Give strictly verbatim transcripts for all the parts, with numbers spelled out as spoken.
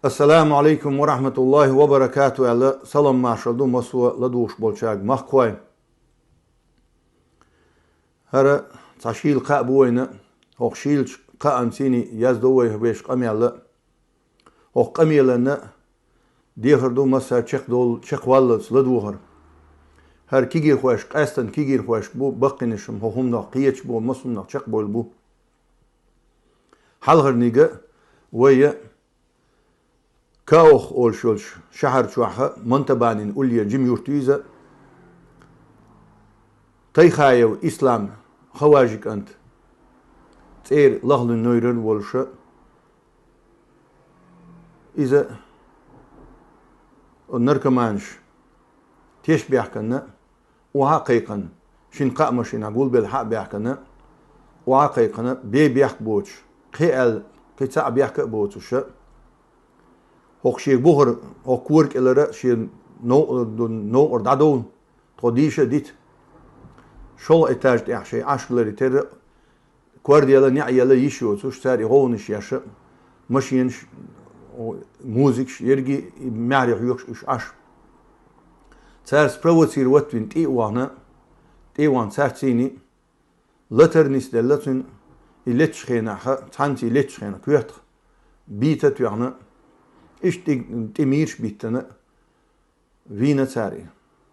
Ассаламу алейкум ва рахматуллахи ва баракату, аьлла, салам маршал ду массо ладугӀуш болчаьрга, махкхой. ХӀара цхьа шийла кхаъ бу вайна, хӀокху шийлачу кхаанца цӀийне яздо вай вешан къамел. ХӀокху къамелана дехар ду массара чекхдол-, чекхваллалц ладогӀар. ХӀара кегийрхошка, къаьстина кегийрхошка бу баккхийнаш, хӀокху хӀуманах кхеташ бу, массо хӀуманах чекхбевлла бу. Хьалхарниг вай Каох олуш йолчу шахьар чохь Монтабанин уллера жима юрт ю иза. Тайхаев Ислам, Хаважи кӀант, цӀера Лахлуьнойран волуша, иза наркоманаш теш баьхкина, охьа а кхайкхина, шина кхаа машина гулбелла хьа а баьхкина, охьа а кхайкхина, бен бехк боцуш, кхин аьлла, кхин цхьаъ бехк а боцуша, хӀокху шен бухара, хӀокху кора кӀелара шен нов-, новкъара дӀадовла, тхо дийша а дита. ШолгӀа этаж тӀехь шайн Ӏаш ларъе терра, кор дела, неӀ ела йиш йоцуш, цара и гӀовгӀанаш еш, машенаш, о, музыкаш, ерриге и маьхьарий хьоькхуш уьш Ӏаш. Цара спровоцировать вина тӀе а вахана, тӀе а вахана цара цӀийне латар нисделла цуьнан, и летачу хенахь, цхьаьнца и летачу хенахь коьртах бийца а тоьхна, иштта тӀе, тӀе мийраш биттина, вийна цара и.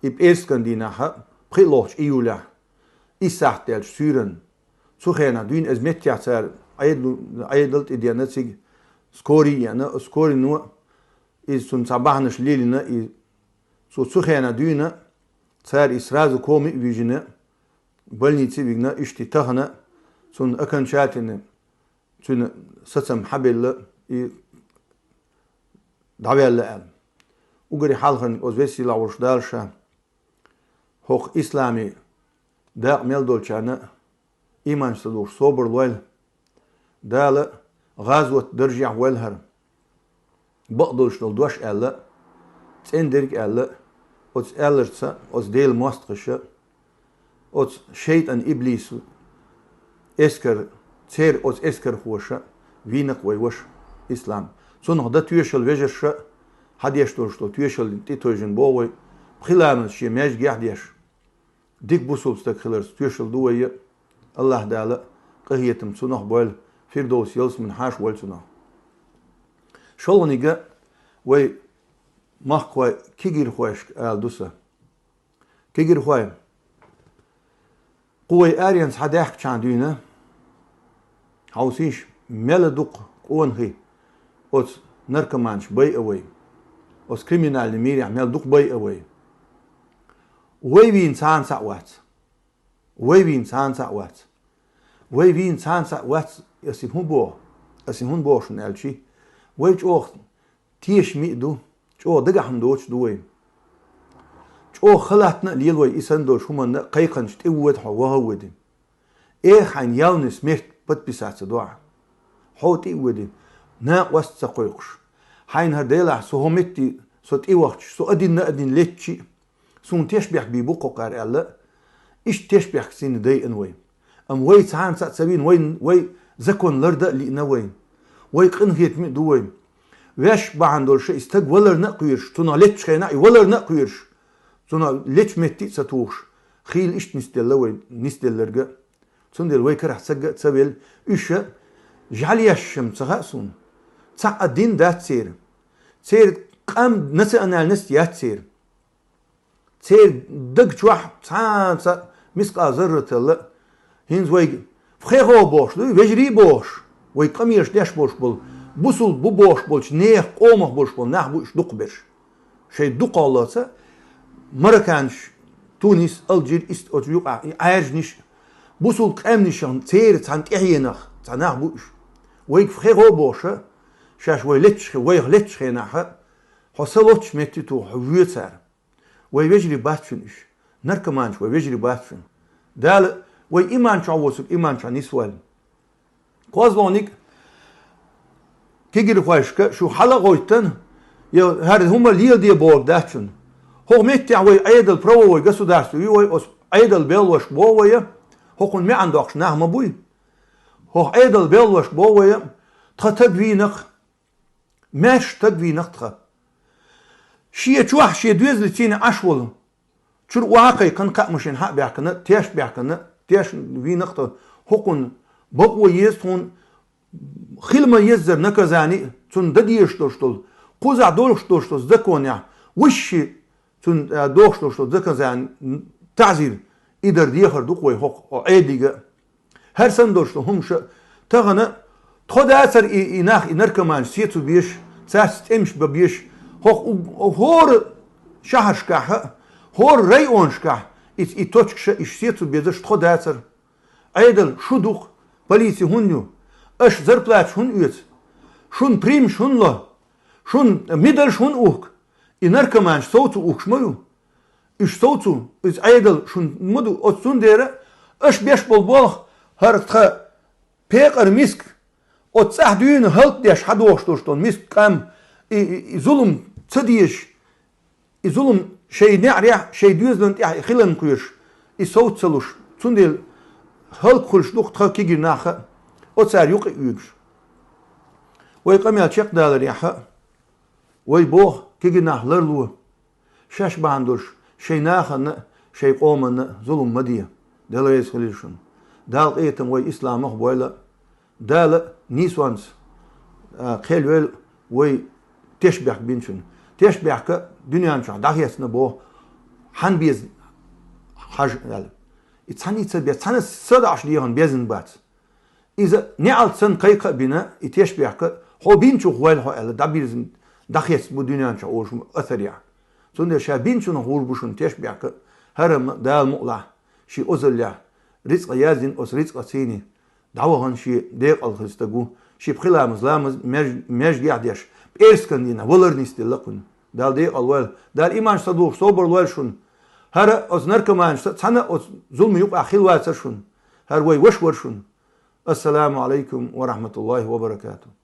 И пӀераскан дийнахь, пхиъ лохучу июлехь, исс сахьт даьлча суьйранна, цу хенахь дуьйна иза меттехь цара Ӏедал, Ӏедал тӀедеана цига, скорий еана, скорино иза цунна цхьа бахьанаш лелийна, и цо цу хенахь дуьйна, цара и сразу кома а вижина, больнице а вигна, иштта тахана, цунна окончательно цуьнан сацам хьабелла, и дӀаваьлла аьлла. Уггаре хьалхарниг оцу весийлахь волуш Дала ша хӀокху исламан дакъа мел долчарна а, ийманаш ца духуш собар лойла. Дала гӀазот даржехь войла хӀара. Бакъдолуш долу дош аьлла, цӀена дерг аьлла, оцу аьлларца, оцу Делан мостагӀаша, оцу шайтӀан иблису эскар, церан оцу эскархоша вийна-кх вай ваша Ислам. Цунах дан тоьшалла вежарша, хьан деш долуш долу тоьшалла тӀетойжина боху вай, пхи ламаз шен маьждигехь деш. Дика бусулба стаг хиларца тоьшалла ду вай, АллахӀ Дала къахетам цунах бойла, Фирдовс ялсамани хьаша войла цунах. ШолгӀаниг вай махкахой кегийрхошка ала ду сан. Кегийрхой, кху вай аренца хьан даьхкачхьана дуьйна, хьовсийша, мел дукха къонахий оцу наркоманаш байа вай, оцу криминальный мирехь мел дукха байа вай. Вай вийна цхьана цхьаъ вац. Вай вийна цхьана цхьаъ вац. Вай вийна цхьана цхьаъ вац, аса и хӀун боху? Аса и хӀун боху шуна аьлчи? Вай чӀогӀа тешаме а ду, чӀогӀа дагахь хӀума доцуш ду вай. ЧӀогӀа халатна а лела вай, и санна долчу хӀуманна а кхайкханчу тӀе вода хьо, ваха а воьдина. Эх, хьайна явный смерть подписаться до ахь. Хьо тӀе а воьдина, накъост а ца кхойкхуш. Хьайна хӀара Делахь, со хӀокху метте, со тӀе вахча, со а динна, а дина летчи, суна тешбехк бийр бу кхокхара аьлла, иштта тешбехкаца дайина вай. Амма вай цхьана цхьаъ ца вийна, вай, вай закон лардан а лиъна вай. Вай къинхетаме а ду вай. Ваьш бахьана долуш и стаг валарна а кхоьруш, цунах летчу хенахь и валарна а кхоьруш, цунах лечу метте а ца тухуш, хийла иштта нисделла вай, нисделларг а. Цундела вай карахь цхьа а ца велла, уьш а жӀаьлеш-м ца хаьа суна. Цхьа а дин дац церан. Церан къам, национальность яц церан. Церан даг чохь цхьа а ца мискъал зарраталла, хӀинца вайга пхеа бохуш ду, вежарий а бохуш, вайга къамелаш деш болуш болу, бусулба бу бохуш болчу нехан къомах болуш болу нах бу уьш дукхахберш. Шайн дукхаллаца марокканаш, Тунис, Алжир, ист оцу юкъахь и Ӏаьржаниш, бусулба къаьмнашах церан цхьана тӀаьхьенах цхьа нах бу уьш. Вайга пхеа бохуша, шаьш вай летчу хе-, вайх летчу хенахьа, хьо са лоцчу метте туху, хьо воьцара. Вай вежарий бац шуна уьш. Наркоманаш вай вежарий бац шуна. Дала вай иман чохь воцург иман чохь нисвойла. КхозлагӀниг кегийрхошка шу хьала а гӀойтан, я хӀара хӀума леладе бохург дац шуна. ХӀокху меттехь вай Ӏедал, правовой государство ю вай, оцу Ӏедал белхалошка боху вай, хӀокхунна маьӀна доккхуш нах ма буй. ХӀокху Ӏедал белхалошка боху вай, тхан таг вийнакх, Маьрша стаг вийнакх тха. Шен чохь, шен доьзалцийна Ӏаш волу. Чуьра охьа а кхайкхина, кхаа машина хьа а баьхкина, теш а баьхкина, теш вийнакх тхо хӀокхунна, бакъо еза тхуна, хила ма-еззара наказани а, цунна дан дезаш долуш долу, кхузахь долуш долуш долу законехь, вуьшший цунна, а, дохуш долуш долу наказани, таӀзир, и дар дехар ду-кх вай хӀокху, хӀо Ӏедига а. ХӀара санна долуш ду хӀумаш а. Тахана тхо дацара и, и нах, и наркоманаш сецо беш, цаьрца тӀемаш бан беш, хӀокху у-, хӀора шахьаршкахь а, хӀора районашкахь а, и, и точкаш а, и сецо безаш тхо дацара. Ӏедал шу ду-кх, полици хӀунда ю? Аша зарплаташ хӀунда оьцу? Шуна примаш хӀунда ло? Шуна медалш хӀунда ухку? И наркоманаш совцо ухкуш ма ю. Уьш совцо, иза Ӏедал шуна ма ду, оцу цундела аша беш болу болх, хӀара тхан пекъар миска, оцу цӀахь дуьйна хӀаллакдеш хьадохуш долуш долу миска къам, и, и, и зулам ца дезаш, и зулам шайн неӀарехь, шайн доьзална тӀехь и хиларна кхоьруш, и совца ца луш, цундела хӀаллак хуьлуш ду-кх тхан кегий нах а, оцара юкъа а оьгуш. Вай къамел чекхдаларехь а, вай боху кегий нах ларло. Шаьш бахьана долуш, шайн нахана а, шайн къоманна а зулам ма де. Дела реза хуьлийла шуна. Дала къинхетам вай исламах а бойла. Дала нийсонца, а, кхел йойла вай тешнабехк бинчунна. Тешнабехк дуьнен чохь дӀахецна боху, хьан беза хьажа аьлла. И цхьаьннца а бе-, цхьаьнца а ца дӀахьош дехана безна бац. Иза неӀалт санна кхайкха а бина, и тешнабехк, хьо бинчух войла хьо аьлла, дӀабирзина, дӀахецна бу дуьнен чохь олуш ма асарехь. Цундела ша бинчунах гӀур бу шуна тешнабехк, хӀара-м Дала мукъалахь, шен озаллехь, рицкъа яздина, оцу рицкъацийна дӀавахана шен декъал хилла стаг ву, шен пхи ламаз, ламаз меж-, междехь деш, пӀераскан дийнахь валар нисделла кхунна. Дала декъал войла, Дала иманаш ца духуш собар лойла шуна. ХӀара оцу наркоманашца цхьаьна оцу зулма юкъахь хилла вацара шуна. ХӀара вай ваша вара шуна. Ассаламу Ӏалайкум ва рахьматуллахӀи ва баракатухӀ.